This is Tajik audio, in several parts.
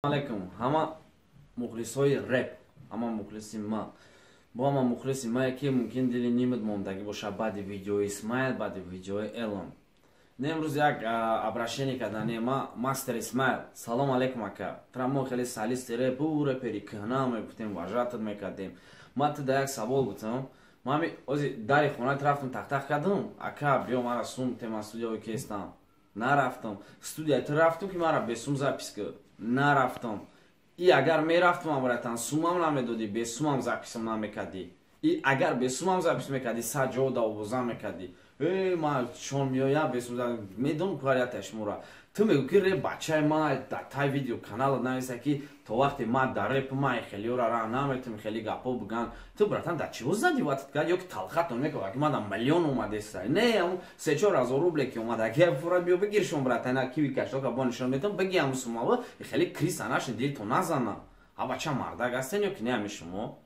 Алейкум, ҳама мухлисҳои реп, ҳама мухлиси ма, бо ҳама мухлиси мае, ки мумкин дили нимат мондагӣ боша баъди видеои Исмаил, баъди видеои Элон. Не, имрӯз як обращение кардане ма. Мастер Исмаил, салом алейкум, ака. Тра мо хеле солисти реп, ӯ репери кӯҳна мегуфтем, уважать мекардем. Ма ту да як савол бутам. Ма ози дари хонаат рафтам, тақтақ кардам: «Ака, биё, мара сум тема, студияое кестам». Нарафтам. Студия ту рафтам, ки мара бесум запись кар? Нарафтам. И агар мерафтам, амратан, сумам намедодӣ, бесумам записам намекардӣ. И агар бесумам запись мекардӣ, сад ҷо да овоза мекардӣ. Э, ма шон меоя, бесум медонам куарията шумора. Ту мегӯ, ки реп бачаи ма, дар тай видео канала нависа, ки то вақте ма дар реп ма хелиёра ра наметум, хели гапо буган. Ту, братан, дар чиво задиватат кард ё ки талхатон мекунад, ки мада миллион омадеста? Не, ам 3-4 ҳазор рубле ки омада, ки фура биё бигиршон, братан, киви каштока бо нишон метам, биги ам сумава хели криса нашин, дилто назана. А бача мардак ҳастен ё ки не ами шумо?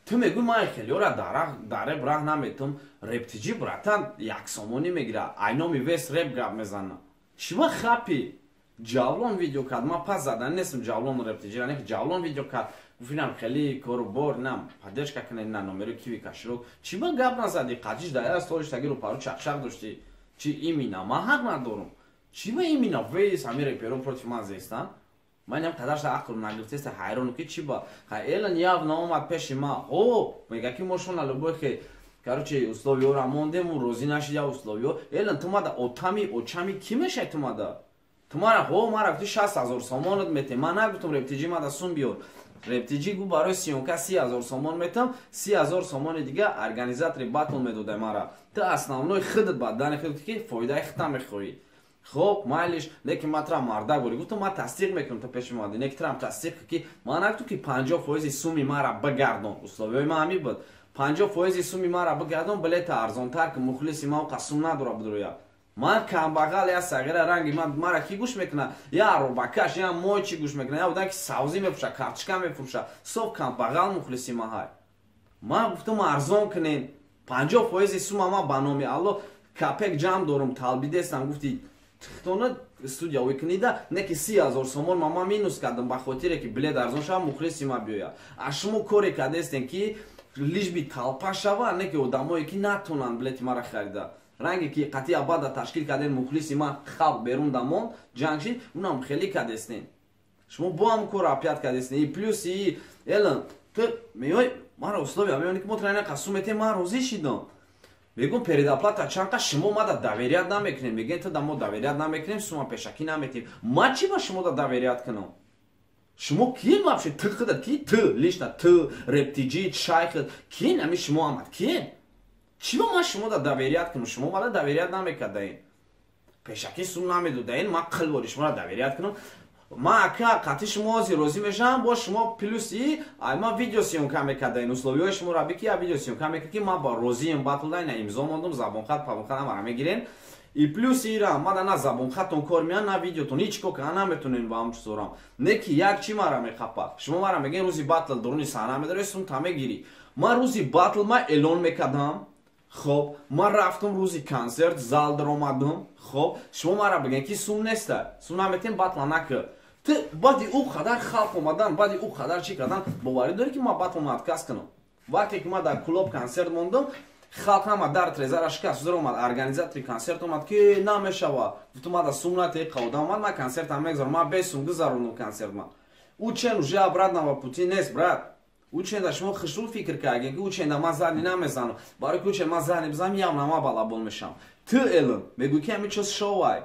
Ту мегӯй, ман хелиёра дар реп раҳ наметум. Рептиҷи, братан, 1 сомонӣ мегира, айноми вес реп гап мезана. Чима хапи? Ҷавлон видео кард, ман пас задан нестам Ҷавлон, Рептиҷира не. Ҷавлон видео кард, гуфтинам хеле корубор нам поддержка кунед на номери киви кошелёк. Чима гап назадӣ? Қатиш дар столиш таги рӯпару чақчақ доштӣ. Чи имина ман ҳақ надорум? Чима имина вес ҳами реперо против ман зестан? Ман инам қадарша ақлм нагирифтеста, ҳайрону ки чи ба ха. Элан явно омад пеши ма, о мега, ки мо шона любой хе, короче, условиёра мондему, розӣ нашида условиё. Элан, ту мада отами очами ки мешай? Ту мада, ту мара ҳо мара гуфти, 60 000 сомонат метем. Ман нагуфтам Рептиҷи мада сум биёр. Рептиҷи гу, барои съёмка 30 000 сомон метам, 30 000 сомони дига организатори батл медодай мара. Ту основной худат бадани худ ки фоидаи худта мехоҳӣ. Хоб, майлиш, лекин ман трам мардак борӣ гуфтам, ман тасдиқ мекунам, то пеши омадӣ, неки трам тасдиқ, ки ман нагуфтам, ки 50 фоизи суми мара бигардон. Условиёи ман ҳамин буд: 50 фоизи суми мара бигардон, билета арзонтар, ки мухлиси ман оқа сум надора бидроя. Ман камбағал, я сағира ранги ман, мара кӣ гӯш мекунад? Я аробакаш, я мойчи гӯш мекунад, я одам, ки савзӣ мефурӯша, карточка мефурӯша. Соф камбағал мухлиси ман ҳай. Ман гуфтам, арзон кунем, 50 фоизи сума. Ман ба номи Алло капек ҷамъ дорум, талбидестам. Гуфти тона студия кунида, не ки 30 000 сомон ман минус кардам ба хотире, ки билет арзон шава, мухлиси ма биёя. А шумо коре кардестем, ки лишь бы толпа шава, не ки одамое, ки натонанд билети мара харида. Ранге ки қатъи абада ташкил кардем, мухлиси ман халқ берун дамон ҷанг шид, унам хеле кардестем. Шумо бо ҳам кор опять кардестем. И плюс и элан, ту меёй мара условия меёни, ки мо трайна қасум метем. Ман розӣ шидам. Мегӯм, предоплата чанқа? Шумо мада доверять намекунем. Мегӯем, ту да мо доверять намекунем, сума пешакӣ наметем. Ман чӣ ба шумо да доверять кунам? Шумо киен вообще? Ту худат ки? Ту лично, ту, Рептиҷи, шайхат киен? Ами шумо амад киен? Чӣ ба ман шумо да доверять кунам? Шумо мада доверять намекардаен, пешакӣ сум намедодаен. Ман қилбори шуморо доверять кунам? Ман, ака, қатъи шумо ҳозир розӣ мешавам бо шумо, плюс и ай ман видеосъёмка мекардаин. Условиҳои шуморо бики, я видеосъёмка мекард, ки ман ба розием батлда ина имзо мондум, забонхат пабонхат ҳамара мегирен. И плюс ира мада на забонхатон кор меян, на видеотон, ҳеҷ кор кана наметонем ба ҳамчу зорам. Не ки як чи мара мехапад: шумо мара мегӯен, рӯзи батл дуруни саҳна медарои, сум та мегирӣ. Ман рӯзи батл ма эълон мекардам. Хоб, ман рафтам, рӯзи консерт зал даромадам. Хоб, шумо мара бигӯен, ки сум неста, сум наметем, батла накар. Ту баъди ӯ қадар халқ омадан, баъди ӯ қадар чӣ кардан, боварӣ дорӣ, ки ман батлма отказ кунам? Вақте ки ман дар клуб консерт мондам, халқ ҳама дар трезара шикаст, зур омад, организатори консерт омад, ки намешава. Гуфтум, мада сум натеи, қавда омад, ман консертам мегузарам. Ман бе сум гузарондум консерт. Ман ӯ чен уже обратного пути нест, брат. Ӯ ченда шумо хушрӯ фикр кардем, ки ӯ ченда ман задний намезанам. Барои ки ӯ чен ман задний бизанам, явно ман балабол мешавам. Ту, Элн, мегӯӣ, ки ҳамин чиз шоуай,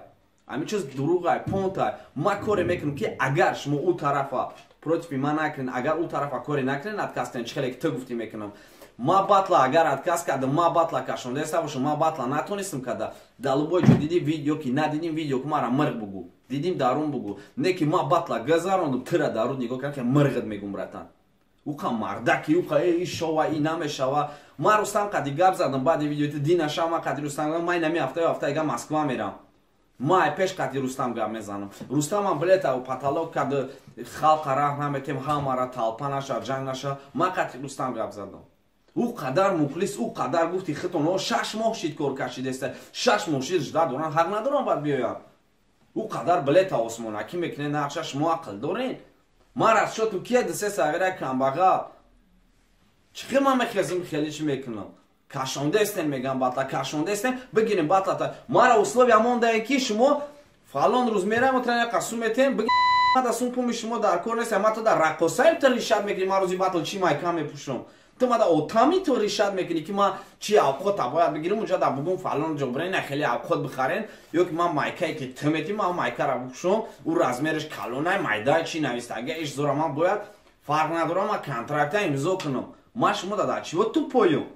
ҳамин чиз дурӯғай, понтай. Ман коре мекунам, ки агар шумо ӯ тарафа против ман накунед, агар ӯ тарафа коре накунед, отказ кунед, чӣ хеле ки ту гуфтӣ, мекунам. Ма батла агар отказ кардам, ма батла кашондаеста бошам, ма батла натонистам карда. Дар любой ҷо дидим видео, ки надидим видео, ки мара мирғ бугӯ, дидим дарун бугӯ. Не ки ма батла гузарондум, тура дарун нигоҳ кардам, ки мирғат мегум, братан. Уқа мардаки, уқа и шова и намешава. Ман Рустам қади гап задам баъди видео динаша. Ман қади Рустам, ман инами ҳафтаи ҳафтаига Москва мерам. Ман пеш қади Рустам гап мезанам. Рустамам билета потолок кард, халқа раҳ наметем, ҳамара толпа наша, ҷанг наша. Ман қади Рустам гап задам. Ӯ қадар мухлис, ӯ қадар гуфти хитон, 6 моҳ шид кор кашидеста, 6 моҳ шид жда доран, ҳақ надорам баъд биёянд. Ӯ қадар билета осмонакӣ мекунед, нақша шумо ақл доред? Ман расчётум кия дисе сағира камбағал. Чӣ хел ман мехезим, хеле чӣ мекунам? Кашондестен мегам батла, кашондестен, бигирем батлата. Мара условия мондае ки шумо фалон рӯз мераем, отрана қасум метем, бигирем сум пуми шумо дар кор нест, ма ту дар раққосаем ту решать мекунӣ, ман рӯзи батл чӣ майка мепӯшам. Ту мада отами ту решать мекунӣ ки ман чӣ авқота бояд бигирам, унҷа дар бугум фалон ҷо бирен, на хеле авқот бихарен, ё ки ман майкае ки ту метӣ, ман майкара бипӯшам, ӯ размераш калонай, майдай чӣ нависта, агар иш зора ман бояд фарқ надорам, ман контракта имзо кунам. Ман шумо дар чиво тупоём?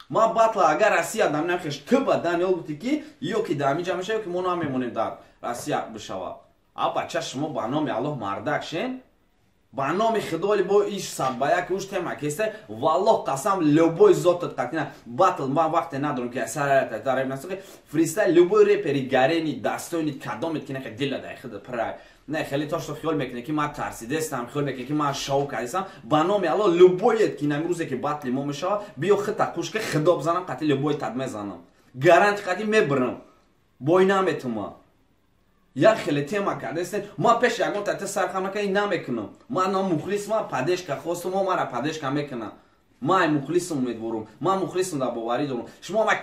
Ма батла агар Россия дам нахеш, ту ба Даниэл гуфтӣ ки ё ки дар ҳаминҷа мешава, ё ки мо намемонем дар Россия бишава. А бача, шумо ба номи Аллоҳ мардак шен, ба номи Худоли бо иш сад ба як уш тема кесте, валлоҳ қасам, любой зотат қатина батл ман вақте надорам ки сар фристайл, любой репери гарени достойный кадомет ки нахе дила дай худа прай. Не хеле то что хиёл мекунӣ ки ман тарсидестам, хиёл мекунӣ ки ман шоу кардистам, ба номи Аллоҳ, любоет ки намрӯзе ки батли мо мешава, биё хита қушка хидо бизанам, қати любой тад мезанам. Гаранти қати мебирам. Бой наметума. Як хеле тема кардестен, ма пеш ягон тата сархам накарди намекунам. Ман на мухлис, ман поддержка хостум, мо мара поддержка мекунам. Ман ай мухлисам умедворум, ман мухлисам дар боварӣ дорам. Шумо ма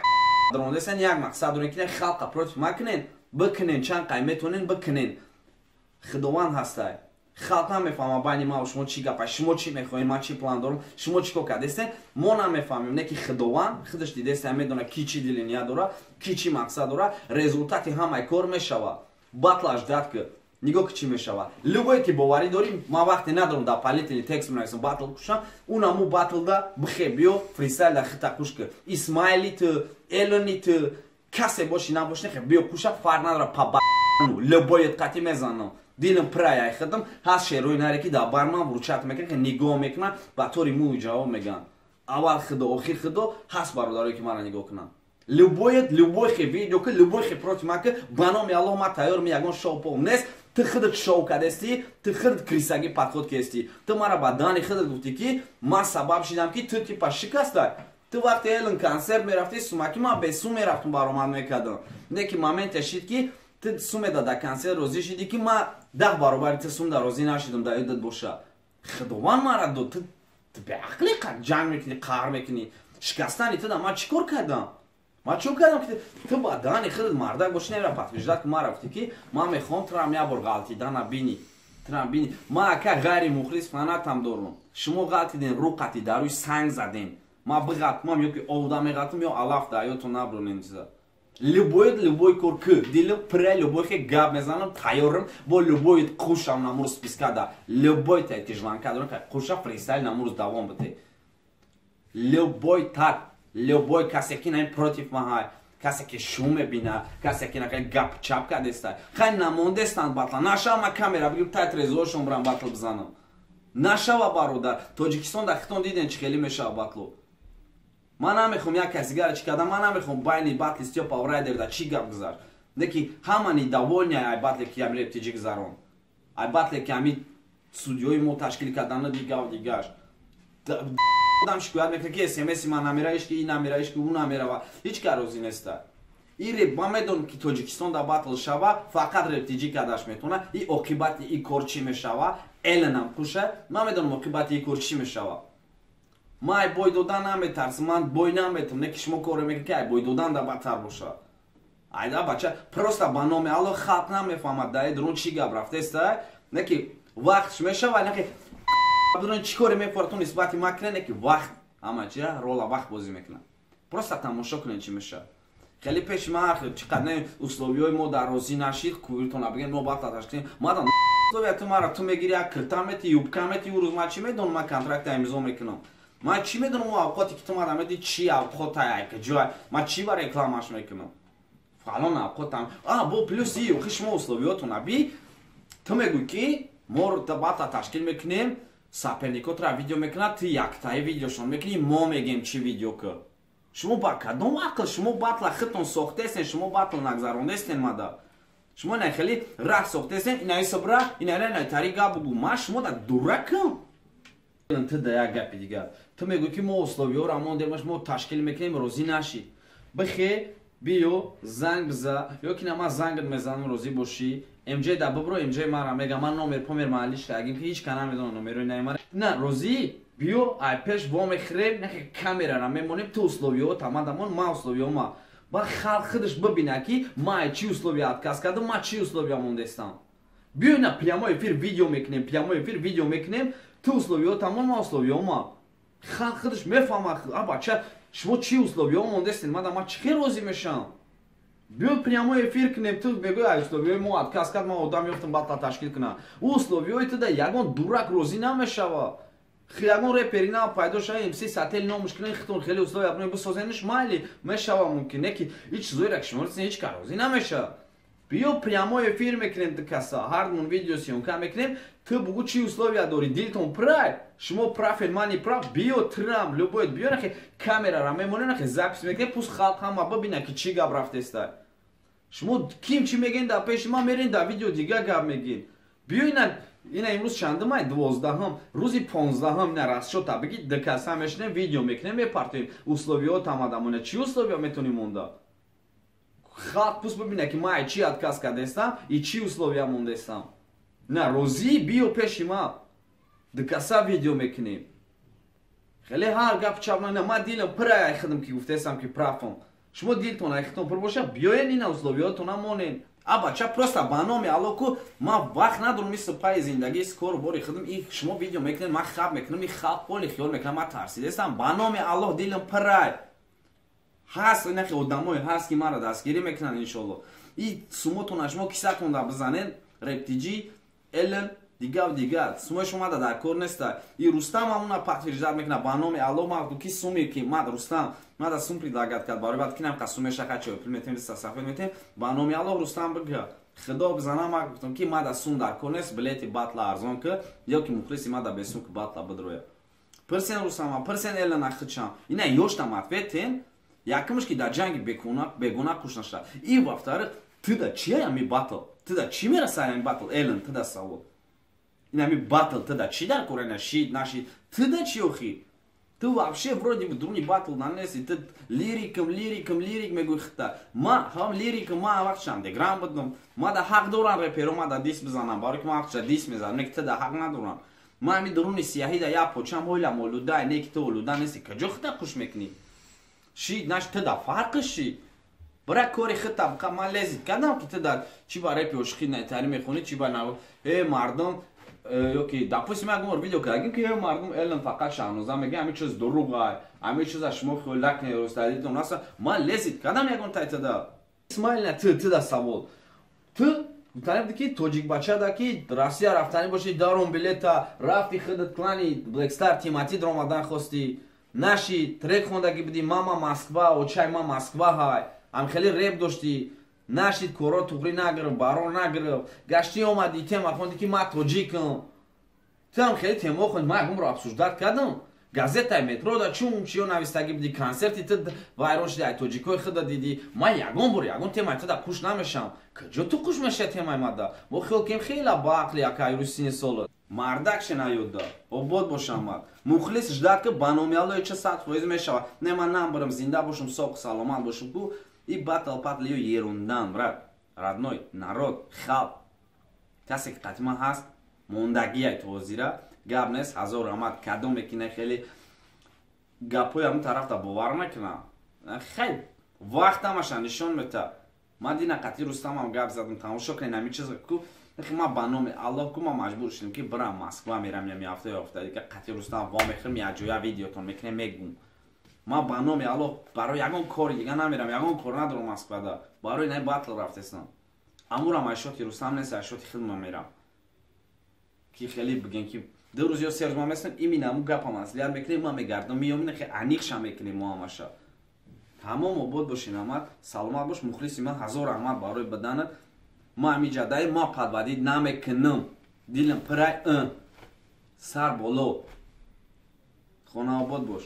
дорондестен, як мақсад дорем ки халқа против макунен, бикунен чанд қай метонен бикунен. Худованд ҳастай. Халқ намефаҳма байни ман ва шумо чӣ гапа, шумо чӣ мехоҳед, ман чӣ план дорам, шумо чӣ кор кардестен, мо намефаҳмем, не ки Худованд худаш дидеста, медона ки чӣ дили ният дора, ки чӣ мақсад дора, результати ҳамаи кор мешава. Батлаш дад ки нигоҳ ки чӣ мешава. Любое ки боварӣ дорӣ, ман вақте надорам дар политини текст менависам батл кушам, унаму батлда бихе биё фристайл дар хита куш ки. Исмаили ту, Элони ту, касе боши набоши, нехе биё куша, фарқ надора, па любоет қати мезанам. Дилам прай ай хидам, ҳаст шерои наре ки дар бар ман вручат мекунад, ки нигоҳ мекунад, ба тори мӯй ҷавоб мегӯянд. Аввал худо, охир худо, ҳаст бародарое ки маро нигоҳ кунанд. Любоет, любой хе видео ки, любой хе против ман ки, ба номи Аллоҳ ман тайёрам, ягон шоу пол нест. Ту худат шоу кардестӣ, ту худат крисагӣ подход кардестӣ. Ту мара ба дани худат гуфтӣ ки ман сабаб шидам ки ту типа шикастай. Ту вақте Элон консерт мерафтӣ, сумаки ман бесум мерафтум, баромад мекардам. Не ки моменте шид ки ту сумеда дар консерт розӣ шидӣ ки ман 10 баробари ту сум дар розӣ нашидам, дар ёдат боша. Худованд мара дод, ту беақлӣ ҷанг мекунӣ, қаҳр мекунӣ. Шикастани ту да ман чӣ кор кардам? Ман чӣ кардам ки ту ба дани худат мардак бошӣ, нера подтверждать ки ман рафтӣ ки ман мехоҳам туро як бор ғалтидана бинӣ. Туро бинӣ. Ман ака ғайри мухлис фанатам дорам. Шумо ғалтиден, рӯ қати дар рӯи санг заден. Ман биғалтмам ё ки овда меғалтам ё алаф да ётон набронен чиза. Любой, любой кор ки дилам пре, любой хе гап мезанам, тайёрам, бо любой қушам намур списка да. Любой та тижланка дорам, қуша фристайл намур давом бите. Любой тат, любой касе ки наим против маҳай, касе ки шум мебина, касе ки нахай гап чап кардеста. Хай намондестанд батла. Нашава ма камера бигирам тай трезоршон брам батл бизанам. Нашава бародар. Тоҷикистон дар хитон диден чӣ хеле мешава батло. Ман намехоҳам як каси дигара чӣ кардам, ман намехоҳам байни батли Стёпа ва Райдер да чӣ гап гузашт. Не ки ҳама недовольны ай батле ки ами рептиҷи гузарон. Ай батле ки ами судиёи мо ташкил кардана дигаву дигаш. Одам шикоят мекунад ки смс ман намера, ҳеч ки ин намера, ҳеч ки ӯ намерава. Ҳеч кас розӣ неста. Ин реп ман медонам ки Тоҷикистон дар батл шава, фақат рептиҷи кардаш метавонад. И оқибати ин кор чӣ мешава? Эленам куша, ман медонам оқибати ин кор чӣ мешава. Ман ай бой додан наметарсам, ман бой наметам, не ки шумо коре мекунед ки ай бой додан да бадтар бошад. Айда бача, просто ба номи Аллоҳ халқ намефаҳмад дар дурун чӣ гап рафтеста, не ки вақтш мешава, не ки дурун чӣ коре мефорад ту нисбати ма кунед, не ки вақт ҳама чи рола вақт бозӣ мекунад. Просто тамошо кунед чӣ мешавад. Хеле пеши ман чӣ қадр не условиҳои мо дар розӣ нашид, кувиртона бигем мо батла ташкил кунем. Ман условия ту мара ту мегири, як кирта мети, юбка мети, ӯ рӯз ман чӣ медонам, ман контракта имзо мекунам. Ман чӣ медонам ӯ авқоте ки ту мара медиҳӣ чӣ авқота, ҷой, ман чӣ ба рекламаш мекунам? Фалон авқотам. А, бо плюс и, охи шумо условиётона би, ту мегӯӣ ки мо батла ташкил мекунем, соперникотро видео мекунад, ту яктаи видеошон мекунӣ, мо мегем чӣ видео ки. Шумо ба кадом ақл, шумо батла худтон сохтесен, шумо батл нагзарондестен мада. Шумо ина хеле раҳ сохтесен, инаи собра, ина тари гап бугу. Ман шумо да дуракам. Ту да як гапи дигар. Ту мегӯӣ ки мо условиёро мондемаш, мо ташкил мекунем, розӣ нашӣ. Бихе Биё, занг биза, ё ки на ман зангат мезанам, розӣ бошӣ. МЖ да бибро, МЖ мара мега, ман номер помер маҳаллиш кардагим, ки ҳеҷ ка намедонам номерои наи мара. На, розӣ? Биё, ай пеш во мехӯрем, нахе камерара мемонем, ту условиё тамадамон, ман условиё ма. Ба халқ худаш бибина, ки ман ай чӣ условия отказ кардам, ман чӣ условия мондестам. Биё, на прямой эфир видео мекунем, прямой эфир видео мекунем, ту условиё тамон, ман условиё ма. Халқ худаш мефаҳма, а бача, шумо чӣ условиё мондестед, мада ман чӣ хел розӣ мешавам? Биё, прямой эфир кунем, ту мегӯй, ай условиёи мо отказ кард, ман одам ёфтам батла ташкил кунам. Ӯ условиёи туда ягон дурак розӣ намешава. Ягон репери нав пайдо шава, МС Сател номуш кунен, хитон хеле условия бунем бисозениш, майли мешава мумкин, не ки ҳеҷ чизоеро ки шумо ҳеҷ кар розӣ намешава. Биё, прямой эфир мекунем, ду каса, ҳардумон видео съёмка мекунем, ту бугӯ чӣ условия дорӣ, дилтон прай, шумо прав ен, ман неправ, биё трам, любой биё, нахе камерара мемонем, нахе запись мекунем, пусть халқ ҳама бибина, ки чӣ гап рафтеста. Шумо ким чӣ мегӯен дар пеши ман, мерен дар видео дига гап мегӯен. Биё, ина имрӯз чандум ай? 12-ҳум, рӯзи 15-ҳум, ина расчёта бигӣ, ду каса мешинем, видео мекунем, мепартоем. Условиё тамадамона, чӣ условия метонӣ монда? Халқ пусть бибина, ки ман ай чӣ отказ кардестам и чӣ условия мондестам. На, розӣ, биё пеши ман, ду каса видео мекунем. Хеле ҳар гап чап на, ман дилам пирай ай худам, ки гуфтестам, ки прав ам. Шумо дилтон ай худтон пур боша, биёен, ина условиётона монен. А бача, просто ба номи Алло ку, ман вақт надорам, мисли пайи зиндагӣ кору бори худам, и шумо видео мекунед, ман хаб мекунам, и халқ поли хиёл мекунам, ман тарсидестам. Ба номи Аллоҳ, дилам пирай. Ҳаст нахи одамое ҳаст, ки маро дастгирӣ мекунанд, иншолло. И сумотона шумо кисатонда бизанед, рептиҷи, элн, дигар дигар. Сумои шумо мада дар кор неста. И Рустам ҳамуна подтверждать мекунад, ба номи Аллоҳ, ман ки суме ки мад Рустам мада сум предлагать кард, барои баъд ки намқа суме шаха чой пул метем, сафед метем, ба номи Аллоҳ, Рустам бига. Худо бизана, ман гуфтам, ки мада сум дар кор нест, билети батла арзон ки, ё ки мухлиси мада бесум ки батла бидроя. Пирсен Рустама, пирсен Элена худшам. Ина ёштам ответ ен. Якумш, ки дар ҷанги бегуна куш нашуда. И во-вторых, туда чи ами батл? Туда чӣ мераса ами батл? Элен, туда савол. Ин ами батл туда чӣ дар кор, ина шид, нашид? Туда чӣ охи? Ту вообще вроде бы дуруни батл нанеси, ту лирикам, лирикам, лирик мегӯй хита. Ма ҳам лирикам, ма вақт андеграунд будам. Ма да ҳақ дорам реперо ма да дис бизанам, барои ки ма вақтша дис мезанам, не ки ту да ҳақ надорам. Ма ами дуруни сияҳӣ да як почам ҳойлам олуда, не ки ту олуда нести. Каҷо хита қуш мекунӣ? Шид, наш ту да фарқиш шид? Бира, кори хита бика, ман лезить кардам, ки ту да чӣ ба репи ошиқи найтарӣ мехонӣ, чӣ ба на э мардум, ё ки допустим як бор видео кардагим, ки э мардум, Элен фақат Шаҳноза мега, ҳамин чиз дурӯғ ай, ҳамин чиза шумо хиёл накунед, ростадитон аста. Ман лезить кардам ягон тайтада? Исмаил, на ту да савол. Ту гуфтанӣ буди, ки тоҷикбача ки Россия рафтанӣ бошӣ, дарон билета рафти, худат клани Блэкстар Тимати даромадан хостӣ, наши трек хондагӣ будӣ, мама Москва, очай ма Москва ҳай, ҳам хеле реп доштӣ, нашид, коро туғрӣ нагирифт, барор нагирифт, гаштӣ омадӣ, тема хонди, ки ман тоҷикам. Ту ҳам хеле темо хонди, ман ягон бор обсуждать кардам? Газетаи метро да чун чиё навистагӣ будӣ, консерти ту вайрон шуди, ай тоҷикои худа дидӣ. Ман ягон бор ягон темаи туда қуш намешавам. Куҷо ту қуш мешавӣ темаи мада? Мо хиёл кем хела баақли акай рӯси соло мардак шенаёдда обод бошамад. Мухлис ждать ки ба номи Аллоҳ ча 100% мешавад. Не, ман намбарам, зинда бошум, соқ саломат бошум ку. И батл патл ё ерундан, брат родной, народ, халқ, касе ки қатима ҳаст, мондагиай тозира гап нест. Ҳазор раҳмат, кадоме ки не хеле гапҳои ҳамн тарафта бовар мекунам. Хел вақт ҳамаша нишон мета. Ман дина қатъи Рустамам гап задам, тамошо кунед ҳамин чиза ку. Ман ба номи Аллоҳ ку, ман маҷбур шудем, ки бирам Москва, мерам ями ҳафта ё ҳафта дига, қатъи Рустам во мехӯрем, якҷоя видеотон мекунем, мегум. Ман ба номи Аллоҳ барои ягон кори дига намерам, ягон кор надорам Москвада, барои най батл рафтестам. Амурам айшоти Рустам нест, айшоти хидма мерам, ки хеле бигем, ки 2 рӯз ё 3 рӯз ман местам, именно ҳамун гапам маслиҳат мекунем, ман мегардам, меём, хе аниқша мекунем мо ҳамаша. Тамом, обод бошин, амад саломат бош, мухлиси ман, ҳазор раҳмат барои баданат. Ман ҳамин ҷадаи ма подводить намекунам, дилам пирай, сар боло, хона обод бош.